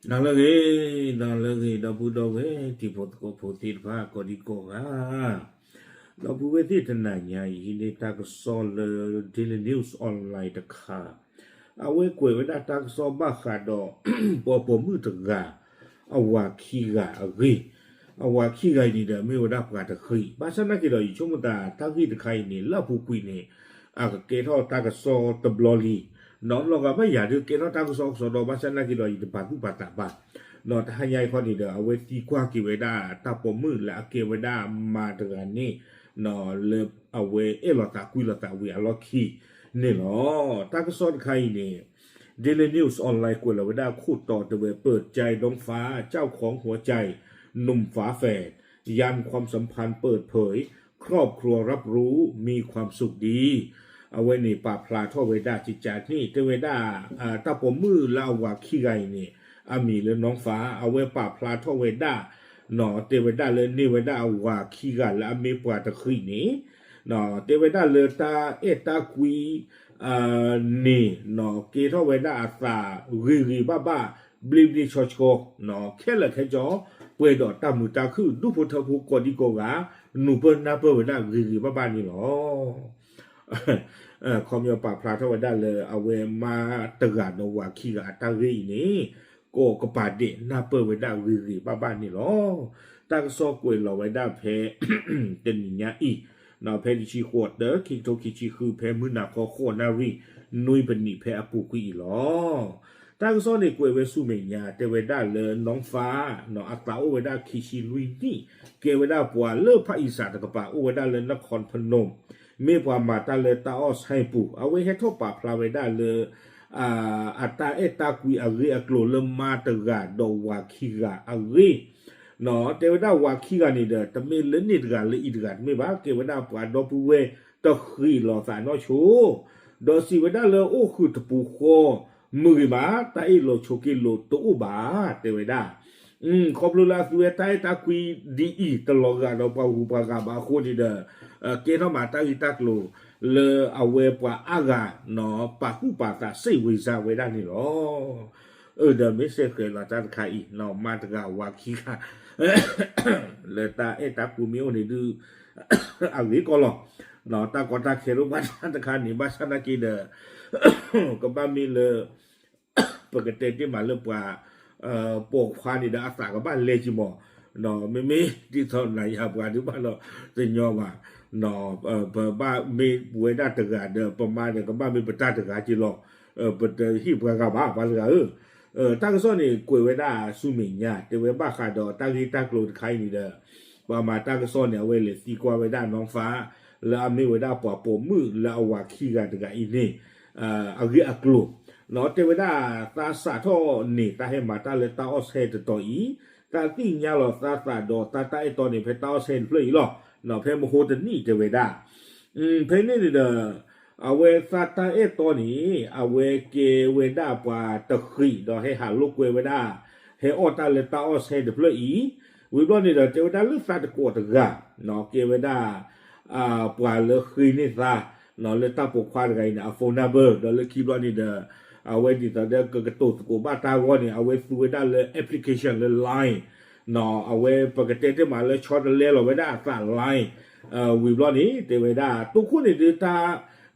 နၤလၢအဂ့ၤ, နၤလၢအဂ့ၤ ဒီပုၢ်ဒီဝဲၢ် တံၤဖိသကိးဖိသ့ၣ်တဖၣ် ကိးဒံကိးဂၤ, ဒီပုၢ်ဝဲၢ်သ့ၣ် တနၤညါအံၤ ဟံးန့ၢ်တၢ်ကစီၣ်လၢ Daily News Online တခါ, အဝဲကွဲးဝဲဒၣ်တၢ်ကစီၣ်ဘၣ်ဃးဒီး ပှၤပိာ်မုၣ်တဂၤ အဝၤခံဂၤအဂ့ၢ်, အဝၤခံဂၤအံၤန့ၣ်ဒီး မ့ၢ်ဝဲဒၣ်ပှၤတဃံး, ဘၣ်ဆၣ်နာ်က့ဒီး ယဆိကမိၣ်သး တၢ်ဂ့ၢ်တခါအံၤန့ၣ် လၢအပူၤကွံာ်န့ၣ် အကကဲထီၣ်တၢ်ကစီၣ်တဘျီလံ, ဒီးလီၤဂာ်ဘၣ်ယၤဒုးကဲထီၣ်တၢ်ကစီၣ်ကစီၣ်ဒီး ဘၣ်ဆၣ်နာ်က့ဒီး ယတပာ်သူၣ်ပာ်သးဘၣ်, ဒီးတဟါညါအံၤခီန့ၣ်ဒီး အဝဲသံကွၢ်က့ၤဝဲဒၣ်တၢ်ပိာ်မုၣ်လၢအကဲဝဲဒၣ်မါတဂၤန့ၣ်, လၢအဝဲအဲၣ်လိာ်သးကွံလိာ်သးဝံၤအလီၢ်ခံန့ၣ်လီၤ. တၢ်ကစီၣ်တခါအံၤန့ၣ် Daily News Online ကွဲးလီၤဝဲဒၣ်ခိၣ်တီတဲဝဲ เปิดใจน้องฟ้า เจ้าของหัวใจ หนุ่มฝาแฝด ยันความสัมพันธ์เปิดเผย ครอบครัวรับรู้ มีความสุขดี အဝဲန့ၣ်ပာ်ဖျါထီၣ်ဝဲဒၣ်ကကန့ၣ် တဲဝဲဒၣ် တၢ်ပိာ်မုၣ်လၢအဝၤခံဂၤအံၤန့ၣ် အမံၤလၢ น้องฟ้า အဝဲပာ်ဖျါထီၣ်ဝဲဒၣ် တဲဝဲဒၣ်လၢန့ၢ်ဝဲဒၣ်အဝၤခံဂၤလၢအမ့ၢ်ပှၤတဃံးန့ၣ် တဲဝဲဒၣ်လၢတၢ်အဲၣ်တၢ်ကွံ န့ၣ် ကဲထီၣ်ဝဲဒၣ်အသးဂ့ၤဂ့ၤဘၣ်ဘၣ် ဘျ့ဘျ့ဆှီဆှီ ခဲလၢာ်ခဲဆ့ ပှဲၤဒီးတၢ်မုာ်တၢ်ခုၣ် ဒူၣ်ဖိထၢဖိကိးဒံကိးဂၤ နုာ်ပၢၢ်နၢ်ပၢၢ်ဝဲဒၣ်ဂ့ၤဂ့ၤဘၣ်ဘၣ်န့ၣ်လီၤ. ခီပညီပာ်ဖျါထီၣ်ဝဲဒၣ်လၢအဝဲမါတဂၤဒီးဝၤခံဂၤအတၢ်ဂ့ၢ်အံၤန့ၣ် ကီးကပၤဒဲးနၢ်ပၢၢ်ဝဲဒၣ်ဂ့ၤဂ့ၤဘၣ်ဘၣ်န့ၣ်လီၤ. တၢ်ကစီၣ်ကွဲးလီၤဝဲဒၣ်ဖဲ တနံၤညါအံၤ ဖဲတဆံဃိး တၢ ခံကထိခံဆံဃု ဖဲမုၢ်နၤခီဃိးနၣ်ရံၣ် နွံပနံးဖဲအပူၤကွံာ်အံၤလီၤ. တၢ်ကစီၣ်န့ၣ်ကွဲးဝဲဆူမဲာ်ညါ တဲဝဲဒၣ်လၢ น้องฟ้า အသးအိၣ်ဝဲဒၣ်ခံဆံလွံၢ်နံၣ် ကဲဝဲဒၣ်ပှၤလၢဖၣ်အံၤစးတကပၤ အိၣ်ဝဲဒၣ်လၢ นครพนม မ့ၢ်ပှၤမၤတၢ်လၢတၢ်အီၣ်ဆဲပူၤ အဝဲဟဲထီၣ်ပာ်ဖျါဝဲဒၣ်လၢ အတၢ်အဲၣ်တၢ်ကွံအဂ့ၢ်အကျိၤလၢမါတဂၤဒီးဝၤခံဂၤအဂ့ၢ် တဲဝဲဒၣ်ဝၤခံဂၤန့ၣ်ဒီး တမ့ၢ်လၢန့ၣ်တဂၤလၢအံၤတဂၤတမ့ၢ်ဘၣ် ကဲဝဲဒၣ်ပှၤဒီပုၢ်ဝဲၢ်တဃံးလိာ်သးနီၢ်ဆိ ဒီးစံးဝဲဒၣ်လၢအိၣ်ဃုာ်တပူၤဃီ မုာ်ဂ့ၤမး တၢ်အ့ၣ်လိာ်ဆိးက့လိာ်တအိၣ်ဘၣ် တဲဝဲဒၣ် ခီဖျိလၢအသူဝဲတၢ်အဲၣ်တၢ်ကွံဒ်အံၤတလီၤဂာ်ဒီးပှၤဂုၤပှၤဂၤဘၣ်အဃိန့ၣ်ဒီး ကဲထီၣ်မးတၢ်ဂ့ၢ်တၢ်ကျိၤလၢအဝဲပှၤအါဂၤ ပာ်သူၣ်ပာ်သးစ့ၣ်ဝံၤစါဝဲဒၣ်န့ၣ်လီၤ. အၢဒီးမ့ၢ်စဲဃဲးလီၤတၢ်တခါအံၤ မါတဂၤဝၤခံဂၤ လၢတၢ်အဲၣ်တၢ်ကွံမ့ၢ်အိၣ်န့ၣ်ဒုး အဂ့ၢ်ကီလီၤ. တၢ်ကီတၢ်ခဲဒိၣ်ဘၣ်တၢ်တခါန့ၣ် ဘၣ်ဆၣ်နာ်က့ဒီး ကဘၣ်မ့ၢ်လၢ ပကတဲတ့ၢ်မးလၢပှၤ ပိာ်ခွါန့ၣ်ဒီးအသးကဘၣ်လဲၤက့ၤမး, မ့မ့ၢ်ဒ်သိးနၤယၤပှၤဒုးဘၣ်ဒီး တညီဘၣ်, ပဘၣ်မ့ၢ်ပဝဲဒၣ်တဂၤဒီး ပမါဒီးကဘၣ်မ့ၢ်ပတၢ်တဂၤက့ၤလီၤ. ပတဟ့ၣ်ပှၤဂၤဘၣ် ပှၤတဂၤဧၢ, တၢ်ကစီၣ်န့ၣ် ကွဲးဝဲဒၣ်ဆူမဲာ်ညါ တဲဝဲဘၣ်ဃးဒီးတၢ်ဂ့ၢ်တၢ်ကျိၤတခါအံၤန့ၣ်ဒီး ပှၤမၤတၢ်ကစီၣ်န့ၣ် အဝဲလဲၤသံကွၢ်ဝဲဒၣ် น้องฟ้า လၢအမ့ၢ်ဝဲဒၣ်ပှၤပိာ်မုၣ်လၢအဝၤခံဂၤတဂၤအံၤန့ၣ် အဂ့ၢ်အကျိၤ, တဲဝဲဒၣ်သးစးထီၣ်န့ၣ် တၢ်ဟဲမၤတၢ်လၢတၢ်အီၣ်ဆဲတတီၤအံၤ, သးသ့ၣ်ညါလီၤသးသးဒီးတၢ်တၢ်အဲၣ်တီန့ၣ် ဖဲတၢ်အီၣ်ဆဲတဖျၢၣ်အံၤလီၤ. ဖဲမဟိတနံၣ်တဲဝဲဒၣ် ဖဲန့ၣ်န့ၣ်ဒီး အဝဲသးတၢ်အဲၣ်တီန့ၣ် အဝဲကဲဝဲဒၣ်ပှၤတဃံးဒီးဟဲဟးလိာ်ကွဲဝဲဒၣ် ဟဲအီၣ်တၢ်လၢတၢ်အီၣ်ဆဲတဖျၢၣ်အံၤ, ဝံၤဘျီန့ၣ်ဒီး တဲဝဲဒၣ်လၢသးတကိးတဂၤ ကဲဝဲဒၣ် ပှၤလၢဃ့န့ၢ်သး လၢတၢ်ပိာ်ခွါတဂၤအံၤန့ၣ် အ phone number ဒီးလၢခံဘျီန့ၣ်ဒီး အဝဲဒ်သိးဒီးကကတိၤသကိးဘၣ်တၢ်အဂီၢ်န့ၣ် အဝဲသူဝဲဒၣ်လၢ application လၢ Line အဝဲပကတဲတ့ၢ်မးလၢဆီတလဲလီၤဝဲဒၣ်အသး Line ဝံၤဘျီန့ၣ် တဲဝဲဒၣ် တိခိၣ်န့ၣ်ဒုးတၢ်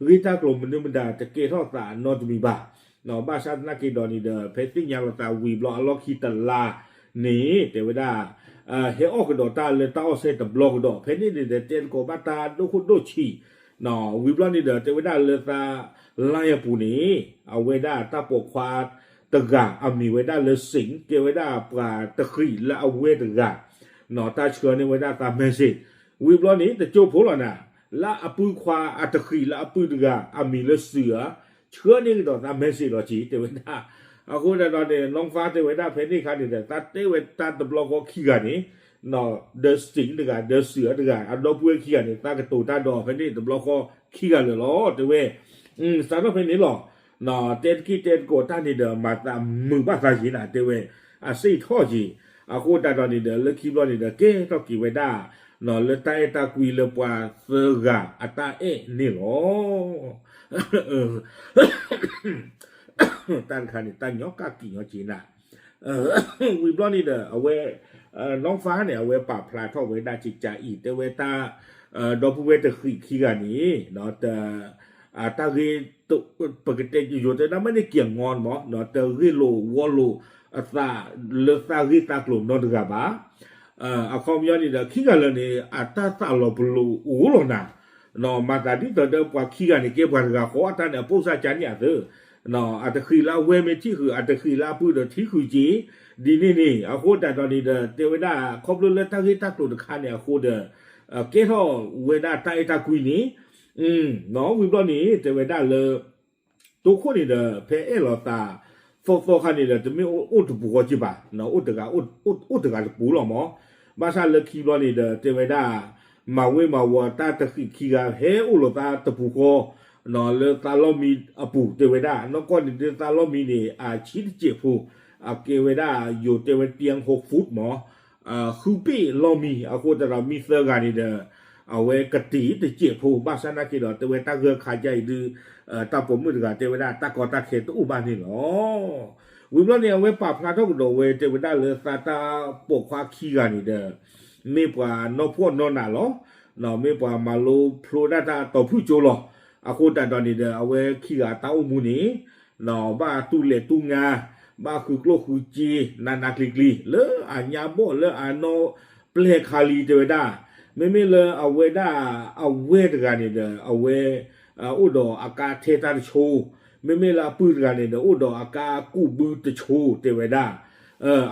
ဂ့ၢ်တၢ်ကျိၤမနုၤမတၤတကဲထီၣ်သးနီတမံၤဘၣ်. ဘၣ်ဆၣ်သနာ်က့ဒီးန့ၣ်ဒီး ဖဲသ့ၣ်ညါလီၤသးဝံၤဘျီအလီၢ်ခံတလါန့ၣ် တဲဝဲဒၣ် ဟဲအီၣ်ကဒီးတၢ်လၢတၢ်အီၣ်ဆဲတဘျီကဒီး ဖဲန့ၣ်န့ၣ်ဒီး တဲသကိးဘၣ်တၢ်ဒိၣ်ခိၣ်ဒိၣ်ဆံး ဝံၤဘျီန့ၣ်ဒီး တဲဝဲဒၣ်လၢသး Line အပူၤန့ၣ် အဝဲဒၣ်တၢ်ပိာ်ခွါတဂၤ အမံၤဝဲဒၣ်လၢ Sing ကဲဝဲဒၣ်ပှၤတဃံးလၢအဝဲတဂၤ တၢ်ဆှၢန့ၢ်ဝဲဒၣ်သး message ဝံၤဘျီန့ၣ် တကၠိဖိလီၤနၤ လၢအပုၢ်ခွါအတဃံးလၢအပုၢ်တဂၤ အမံၤလၢ စုၤ ဧါ ဆှၢန့ၢ်ကဒီးသး message လီၤက့ၤ တဲဝဲဒၣ်. အဃိသတးဒီးန့ၣ် น้องฟ้า တဲဝဲဒၣ်ဖဲန့ၣ်အခါန့ၣ်ဒီး သးတဲဝဲတၢ်တဘျီဃီခံဂၤန့ၣ် ဒီး Sing တဂၤ ဒီး စုၤ တဂၤ အဒီပုၢ်ဝဲၢ်ခံဂၤန့ၣ် သးကတိၤတၢ်ဒီးဖဲန့ၣ်တဘျီဃီခံဂၤလၢာ်လီၤ တဲဝဲ. စးထီၣ်ဖဲန့ၣ်လီၤ. တဲတက့ၢ်တဲတကိးတၢ်န့ၣ်ဒီး မၤသးမုာ်ဘၣ်သးယံၤနၤ တဲဝဲ အစ့ၣ်ထီၣ်က့ၤ. အဃိသတးဒီးန့ၣ်ဒီး လၢခံဘျီန့ၣ်ဒီး ကဲထီၣ်က့ၤဝဲဒၣ် လၢတၢ်အဲၣ်တၢ်ကွံလၢပှၤသၢဂၤအတၢ်အဲၣ်န့ၣ်လီၤ. တၢ်တခါန့ၣ် တၢ်ညီကၣ်ကံာ်ညီက့ၤနၤ ဝံၤဘျီန့ၣ်ဒီး အဝဲ နီၢ်ဖါန့ၣ် အဝဲပာ်ဖျါထီၣ်ဝဲဒၣ်ကကးအံၤ တဲဝဲတၢ် ဒီပုၢ်ဝဲၢ်တဃံးခံဂၤန့ၣ် တၢ်ဂ့ၢ် ပကတဲယိၤတဲဒၣ်မ့ၢ်န့ၣ်က့ၤအငီမး တဂ့ၢ်လိာ်ဝီလိာ်အသးလၢတၢ်ဂ့ၢ်တၢ်ကျိၤနီတဂၤဘၣ်. အခီပညီန့ၣ်ဒီး ခံဂၤလၢာ်န့ၣ် အတၢ်သးလီၤပလိာ်အိၣ်လီၤနၤ, မၤသးဒ်သိးဒီးပှၤခံဂၤန့ၣ် ကဲပှၤတဂၤဃီ အတၢ်န့ၣ်အပိၢ်စၢ်ကါန့ၣ်အသၢ, အတဃံးလၢအဝဲမ့ၢ်ထံၣ်ဃုာ် အတဃံးလၢအပုၢ်ဒီးထံၣ်ဃုာ်က့ၤ ဒ်န့ၣ်န့ၣ် အဃိသတးဒီးန့ၣ်ဒီး တဲဝဲဒၣ်ခီဖျိလၢတၢ်ဂ့ၢ်တၢ်ကျိၤတခါန့ၣ်အဃိဒီး ကဲထီၣ်ဝဲဒၣ်တၢ်အဲၣ်တၢ်ကွံန့ၣ် ဝံၤဘျီန့ၣ် တဲဝဲဒၣ်လၢ တိခိၣ်န့ၣ်ဒီး ဖဲအဲၣ်လီၤသးသီသီခါန့ၣ်ဒီး တမ့ၢ်အိၣ်တပူၤဃီက့ဘၣ်, အိၣ်တဂၤတပူၤလီၤမး. ဘၣ်ဆၣ်လၢခံဘျီန့ၣ်ဒီး တဲဝဲဒၣ် မၤဝ့ၤမၤဝီၤတၢ်တဃံးခံဂၤ ဟဲအိၣ်လိာ်သးတပူၤဃီ လၢသးလီၢ်မံအပူၤ တဲဝဲဒၣ် နီၢ်ကီၢ်န့ၣ်ဒုးသးလီၢ်မံန့ၣ် အဆံတစဲးဖိ အကဲဝဲဒၣ် ယိၤတဲဝဲ တံၣ်ဟိၣ် foot မး ဃုပ့ၣ်လီၢ်မံ အဃိသတးဒီးမံသၢဂၤန့ၣ်ဒီး အဝဲကတ့ၢ်တစဲးဖိ ဘၣ်ဆၣ်နာ်က့ဒီး တဲဝဲတၢ်ဂၢၢ်ခါကါအံၤဒုး တၢ်ပိာ်မုၣ်တဂၤတဲဝဲဒၣ် တၢ်ကီတၢ်ခဲတအိၣ်ဘၣ်န့ၣ်လီၤ. ဝံၤဘျီန့ၣ် အဝဲပာ်ဖျါထီၣ်ကဒီးဝဲ တဲဝဲဒၣ်လၢသးတၢ်ပိာ်ခွါခံဂၤန့ၣ်ဒီး မ့ၢ်ပှၤနီၢ်ဖှီၣ်နီၢ်နးလီၤ. မ့ၢ်ပှၤမၤလိဖျိဒၣ်တၢ်တီၤဖုၣ်ကၠိလီၤ. အဃိသတးဒီးန့ၣ်ဒီး အဝဲခံဂၤအတၢ်အိၣ်မူန့ၣ် ဘၣ်တူၢ်လဲၤတူၢ်ငါ ဘၣ်ဃုကျိၣ်ဃုစ့ နးနးကျံၤကျံၤ လၢအညါဘီၣ်လၢအနီၢ်ပျဲၢ်ခါလံ တဲဝဲဒၣ်, မ့မ့ၢ်လၢအဝဲဒၣ်အဝဲၢ်တဂၤန့ၣ်ဒီး အဝဲ အိၣ်ဒီးအကါထဲတၢ်တဆိ, မ့မ့ၢ်လၢအပုၢ်တဂၤန့ၣ်ဒီး အိၣ်ဒီးအကါကူၣ်ဘုတဆိ တဲဝဲဒၣ်.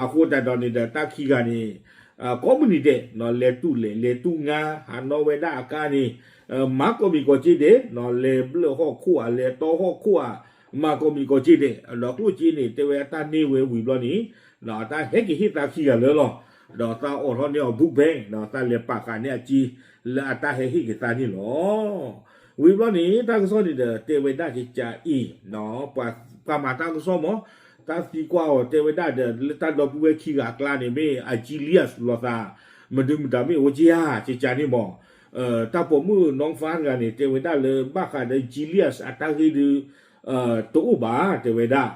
အဃိသတးဒီးန့ၣ်ဒီး တၢ်ခံဂၤန့ၣ် ကိးမုၢ်နံၤဒဲး လဲၤတူၢ်လဲၤ လဲၤတူၢ်ငါ ဟးနီၣ်ဝဲဒၣ်အကါန့ၣ် မၤကိးမံၤကိးက့ဒဲး လဲၤဘျၢၣ်ဟီၣ်ခိၣ်ဧါ လဲၤတီဟီၣ်ခိၣ်ဧါ မၤကိးမံၤကိးက့ဒဲး ဒီးကျိၣ်စ့န့ၣ် တဲဝဲအတၢ်န့ၢ်ဝဲဝံၤဘျီန့ၣ် အတၢ်ဟဲက့ၤဟ့ၣ်သးခံဂၤလၢလီၤ. ဒီးသးအိးထီၣ်န့ၢ်အီၤ book bank ဒီးသးလဲၤပာ်ဃာ်န့ၢ်အစ့ လၢအတၢ်ဟဲဟ့ၣ်က့ၤသးန့ၣ်လီၤ. ဝံၤဘျီန့ၣ် တၢ်ကစီၣ်န့ၣ်ဒီး တဲဝဲဒၣ်ကကးအံၤ ပှၤမၤတၢ်ကစီၣ်မး တၢ်သံကွၢ်အီၤ တဲဝဲဒၣ်ဒီး လၢတၢ်ဒီပုၢ်ဝဲၢ်ခံဂၤအကျါန့ၣ် မ့ၢ်အ genius လိာ်သး မဒုမတၤမ့ၢ်အိၣ်က့ဧါ ကကးန့ၣ်မး. တၢ်ပိာ်မုၣ်နီၢ်ဖါတဂၤန့ၣ် တဲဝဲဒၣ်လၢဘၣ်ဃးဒီး genius အတၢ်ဂ့ၢ်ဒုး တအိၣ်ဘၣ် တဲဝဲဒၣ်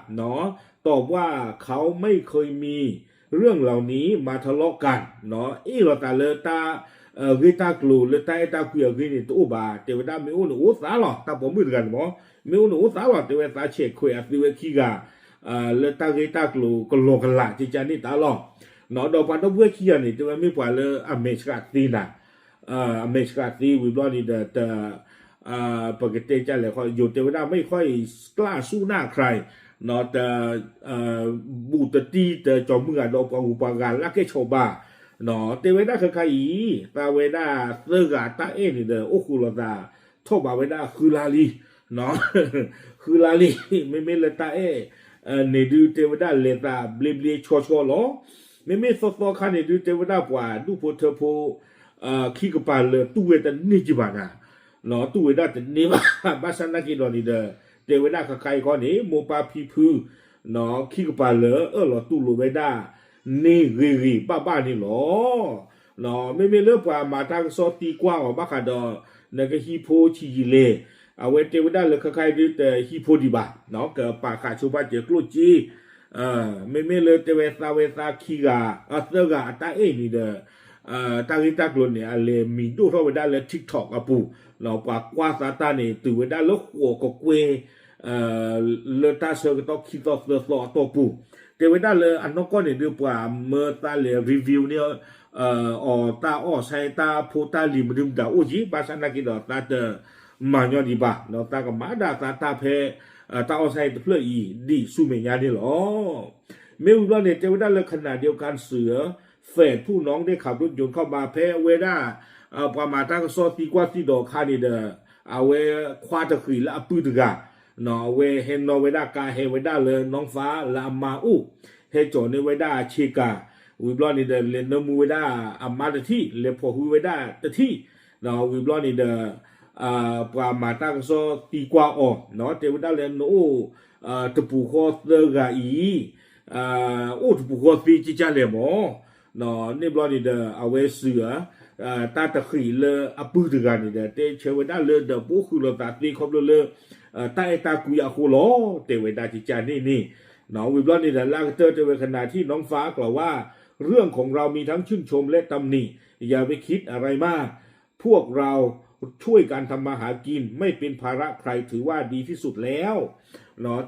တၢ်ဘၣ်ခီမ့ၢ်ခီမံ ရၢၢ်လီၤနံၤ မၤထလီကၢ် အ့ၣ်လိာ်သးလၢတၢ် ဂ့ၢ်တၢ်ကျိၤလၢတၢ်အဲၣ်တၢ်ကွံအဂ့ၢ်န့ၣ် တအိၣ်ဘၣ် တဲဝဲဒၣ် မ့ၢ်အိၣ်န့ၣ်အိၣ်သးလီၤ တၢ်ပိာ်မုၣ်တဂၤန့ၣ်မး မ့ၢ်အိၣ်န့ၣ်အိၣ်သးလီၤ တဲဝဲသးဆဲးခွဲးအသုဝဲခံဂၤ လၢတၢ်ဂ့ၢ်တၢ်ကျိၤကလီကလး ကကးန့ၣ်တၢ်လီၤ. ဒီးပှၤဒီပုၢ်ဝဲၢ်ခံဂၤန့ၣ် တဲဝဲမ့ၢ်ပှၤလၢအမဲာ်ဆှးသ့နၤ အမဲာ်ဆှးသ့ဝံၤဘျီန့ၣ်ဒီး တ ပကတဲကလဲၣ် ယိၤတဲဝဲဒၣ် မ့ၢ်ခီအံၤ ကျၢ်ဆူၣ်နၢ်ခရံာ် တ ဘူးတတံၢ်တကီၤမုၢ်ဂၤဒီးပှၤဂုၤပှၤဂၤလၢကဲဆိးဘၣ် တဲဝဲဒၣ်ခဲခါအံၤ သးဝဲဒၣ်သၢဂၤတၢ်အဲၣ်န့ၣ်ဒီး အိၣ်ဃုာ်လိာ်သး ထီၣ်ဘးဝဲဒၣ်ဃုလါလံ ဃုလါလံ မ့မ့ၢ်လၢတၢ်အဲၣ်န့ၣ်ဒုး တဲဝဲဒၣ်လဲၤသးဘျ့ဘျ့ဆှီဆှီလီၤ. မ့မ့ၢ်သီသီခါန့ၣ်ဒုး တဲဝဲဒၣ်ပှၤဒူၣ်ဖိထၢဖိ ခံကပၤလၢာ်တူၢ်ဝဲတန့ၢ်ကံဘၣ်နၤ တူၢ်ဝဲဒၣ်တန့ၢ်ဘၣ် ဘၣ်ဆၣ်နာ်က့ဒီးန့ၣ်ဒီး တဲဝဲဒၣ်ခဲခါအံၤခီန့ၣ် မိၢ်ပၢ်ဖံဖု ခံကပၤလၢာ်အၢၣ်လီၤတူၢ်လိာ်ဝဲဒၣ် န့ၢ်ဂ့ၤဂ့ၤဘၣ်ဘၣ်န့ၣ်လီၤ. မ့မ့ၢ်လၢပှၤမၤတၢ်ကစီၣ်သံကွၢ်အီၤဘၣ်ဃးဒီး နကဟံးဖိဆံးယံာ်လဲၣ် အဝဲတဲဝဲဒၣ်လၢခဲခါအံၤဒုးတဟံးဖိဒံးဘၣ် ကပာ်ဃာ်ဆိဘၣ်စၢၤကျိၣ်စ့ မ့မ့ၢ်လၢတဲဝဲသးဝဲသးခံဂၤ သၢဂၤအတၢ်အဲၣ်န့ၣ်ဒီး တၢ်ဂ့ၢ်တၢ်ကျိၤန့ၣ် အလဲၤမံၤဒိၣ်ထီၣ်ဝဲဒၣ်လၢ TikTok အပူၤ ပှၤကွၢ်သးတၢ်န့ၣ် တုၤဝဲဒၣ်လၢဃိးကကွဲၢ် လၢတၢ်ဆၢကတီၢ်ခံသီသၢသီအတီၢ်ပူၤ တဲဝဲဒၣ်လၢအနီၢ်ကီၢ်န့ၣ်ဒုး ပှၤမၢသးလဲၤ review န့ၢ် အီၤတၢ်အီၣ်ဆၢတၢ်ဖိတၢ်လံၤမနုၤမတၤအိၣ်က့ ဘၣ်ဆၣ်နာ်က့ဒီးသးတမၤညီဒံးဘၣ် သးကမၤဒၣ်သးတၢ်ဖဲ တၢ်အီၣ်ဆၢတဖျၢၣ်အံၤ ဒံးဆူမဲာ်ညါန့ၣ်လီၤ. မ့ၢ်ဝံၤဘျီန့ၣ် တဲဝဲဒၣ်လၢ ขณะเดียวกัน စံး แฟนผู้น้องได้ขับรถยนต์เข้ามา ဖဲအဝဲဒၣ် ပှၤမၤတၢ်ကစီၣ်သံကွၢ်သံဒိးအခါန့ၣ်ဒီး အဝဲခွါတဃံးလၢအပုၢ်တဂၤ အဝဲဟဲနီၣ်ဝဲဒၣ်ကါဟဲဝဲဒၣ်လၢနီၢ်ဖါလၢအမါအိၣ် ဟဲကၠီၤန့ၢ်ဝဲဒၣ်ဆ့ကၤ ဝံၤဘျီန့ၣ်ဒီး လဲၤနၢမူဝဲဒၣ်အမါတထံၣ် လဲၤဖီၣ်ဟုဝဲဒၣ်တထံၣ် ဝံၤဘျီန့ၣ်ဒီး ပှၤမၤတၢ်ကစီၣ်သံကွၢ်အီၤ တဲဝဲဒၣ်လၢနအိၣ် တပူၤဃီသၢဂၤအံၤ အိၣ်တပူၤဃီသ့ကကၢ်လဲၣ်မး န့ၣ်ဘျီန့ၣ်ဒီး အဝဲစံး တၢ်တဃံးလၢအပုၢ်တဂၤန့ၣ်ဒီး တဲဆၢဝဲဒၣ်လၢဒီးပအိၣ်ဃုာ်လိာ်သးသ့ခီဖျိလၢ တၢ်အဲၣ်တၢ်ကွံအဃိလီၤ တဲဝဲဒၣ်ကကၢ်န့ၣ်န့ၣ် ဝံၤဘျီန့ၣ်ဒီး လၢအကတၢၢ်တဲဝဲ ขณะที่น้องฟ้ากล่าวว่า เรื่องของเรามีทั้งชื่นชมและตำหนิ อย่าไปคิดอะไรมาก พวกเราช่วยกันทำมาหากิน ไม่เป็นภาระใคร ถือว่าดีที่สุดแล้ว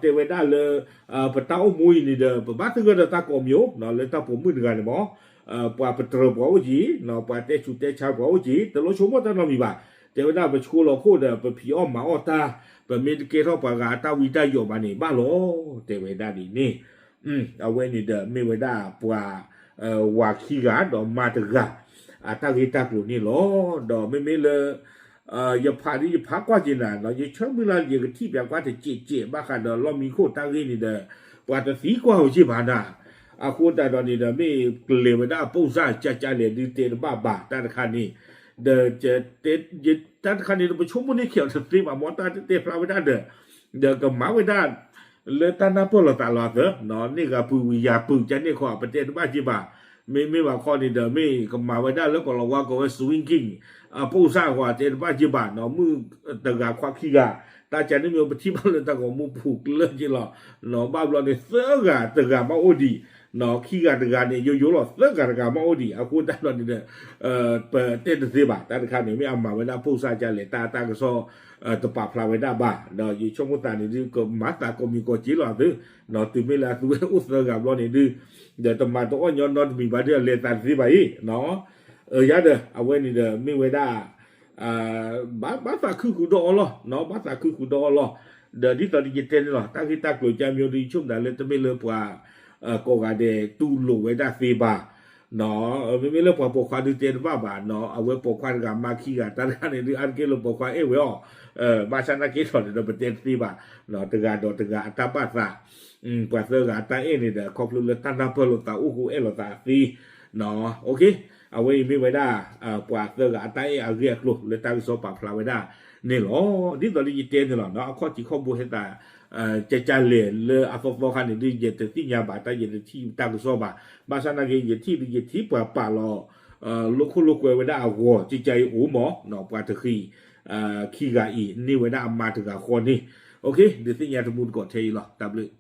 တဲဝဲဒၣ်လၢ ပတၢ်အိၣ်မူအံၤန့ၣ်ဒီး ပဘၣ်သဂၢၢ်ဒီးတၢ်ကိးမံၤဧိၤ လၢတၢ်ပိာ်မုၣ်တဂၤန့ၣ်မ့ၢ် ပှၤပတြၢၤပှၤအိၣ်က့ၤ ပှၤတဲဆူးတဲဆါပှၤအိၣ်က့ၤ တလိၣ်ဆိကမိၣ်တၢ်နီတမံၤဘၣ်. တဲဝဲဒၣ်ပဆိလီၤခိၣ်ဒီး ပဖံးအီၣ်မၤအီၣ်တၢ် ပမ့ၢ်တကဲထီၣ်ပှၤဂၤအတၢ်ဝံတၢ်ယိးဘၣ်န့ၣ် ဘၣ်လီၤ တဲဝဲဒၣ်ဒ်န့ၣ် အဝဲန့ၣ်ဒီးမ့ၢ်ဝဲဒၣ်ပှၤ ဝၤခံဂၤဒီးမါတဂၤ အတၢ်ဂ့ၢ်တၢ်ကျိၤန့ၣ်လီၤ. ဒီးမ့မ့ၢ်လၢ ယဖးဒ်ယဖးကွၢ်က့ၤနၤ ယဆၢမုၢ်လၢ်ယကထံၣ်ပၠးကွၢ်တစဲးစဲး ဘၣ်ဃးဒီးလီၢ်မံခိၣ်တၢ်ဂ့ၢ်န့ၣ်ဒီး ပှၤတသံကွၢ်ဝဲက့ၤဘၣ်နၤ အဃိသတးဒီးန့ၣ်ဒီး မ့ၢ်ကလဲၤဝဲဒၣ်အပိၢ်စၢ်ကကလဲၣ်ဒုးတဲတဘၣ်ဘၣ် တၢ်တခါန့ၣ် ဒီး တၢ်တခါန့ၣ်ဒီး ပဆိကမိၣ်န့ၢ်ခဲအီၤတသ့ဘၣ် မ်တၢ်တတဲဖျါဝဲဒၣ်ဒီး ဒီးကမၤဝဲဒၣ် လၢတၢ်နၢ်ပၢၢ်လိာ်သးလီၤသၢ န့ၢ်ဂၤပုၢ်ဝံၤယၤပုၢ် ကန့ၣ်ခီ ပတဲတဘၣ်က့ၤဘၣ် မ့မ့ၢ်ဘၣ်ခီန့ၣ်ဒီး မ့ၢ်ကမၤဝဲဒၣ်လၢကီၢ်လီၤဝါကိးဝဲ swinging အပိၢ်စၢ်ဃီ တဲတဘၣ်က့ၤဘၣ် မုၣ်တဂၤခွါခံဂၤ တၢ်ကန့ၣ်မ့ၢ်ပထံၣ်ဘၣ်လၢတၢ်ဂီၤမူပူၤကျၢၢ်က့ၤလီၤ ဘၣ်ဘျီန့ၣ် သၢဂၤတဂၤမးအိၣ်ဒံး ခံဂၤတဂၤန့ၣ် ယိယိလီၤ သၢဂၤတဂၤမးအိၣ်ဒံး အဃိသတးဒီးန့ၣ်ဒီး ပတဲတသ့ဘၣ် တၢ်တခါန့ၣ် မ့ၢ်အမၤဝဲဒၣ်ပိၢ်စၢ်ကလဲၣ် တၢ်တၢ်ကစီၣ် တပာ်ဖျါဝဲဒၣ်ဘၣ် ဒီးယဆိကမိၣ်သးန့ၣ်ဒုး ကမၤသးကိးမံၤကိးက့ၤလီၤသု တုၤမ့ၢ်လၢအသုဝဲအိၣ်သၢဂၤဘျီန့ၣ်ဒုး ဒီးတမၤတအီၣ်ညီနီတမံၤဘၣ်ဒုး အလဲၤသးတသ့ဘၣ်အံၤ ယၤဒီး အဝဲန့ၣ်ဒီး မ့ၢ်ဝဲဒၣ် ဘၣ်သးခုဃုာ်ဒီးအီၤလီၤ ဘၣ်သးခုဃုာ်ဒီးအီၤလီၤ ဒီးဒ်သိးဒီးယတဲန့ၣ်လီၤ တၢ်ဂ့ၢ်တၢ်ကျိၤကမံၤဒုး ယဆိကမိၣ်သးလၢတမ့ၢ်လၢပှၤ ကိးဂၤဒဲးတူၢ်လိာ်ဝဲဒၣ်သ့ဘၣ် မ့မ့ၢ်လၢပှၤပိာ်ခွါဒုးတဲတဘၣ်ဘၣ် အဝဲပိာ်ခွါတဂၤမါခံဂၤ တၢ်တခါန့ၣ်ဒုး အါတက့ၢ်လၢပိာ်ခွါအဲၣ်ဝဲအီၤ ဘၣ်ဆၣ်သနာ်က့ဒီးန့ၣ်ဒီး ပတဲတသ့ဘၣ် တဂၤဒီးတဂၤအတၢ်ဘၣ်သး ပှၤသၢဂၤအတၢ်အဲၣ်န့ၣ်ဒီး ခီဖျိလၢတၢ်နၢ်ပၢၢ်လိာ်သးအိၣ်ဃိအဲၣ်လိာ်သးအသ့ အဝဲအံၤမ့ၢ်ဝဲဒၣ် ပှၤသၢဂၤအတၢ်အဲၣ်အဂ့ၢ်အကျိၤလၢတၢ်ကစီၣ်ပာ်ဖျါဝဲဒၣ်န့ၣ်လီၤ. ဒ်သိးလၢယတဲန့ၣ်လီၤ အခီၣ်ထံးခီၣ်ဘိဟဲသး ကကလဲၣ်လၢအသီသီခါန့ၣ်ဒုး ယတသ့ၣ်ညါဘၣ် တၢ်ယတထံၣ်တၢ်ကစီၣ်ဘၣ် ဘၣ်ဆၣ်သနာ်က့ ယထံၣ်ဒုး ယထံၣ်ပှၤပာ်လီၤ လိာ်ခိၣ်လိာ်ကွဲဝဲဒၣ်အဂီၤ ကကအံၤအိၣ်မး ပှၤတဃံး ခံဂၤအံၤ န့ၢ်ဝဲဒၣ်အမါတဂၤဃီန့ၣ် ဒုးသ့ၣ်ညါတမူတကိးထဲအံၤလီၤ တၢ်ဘျုး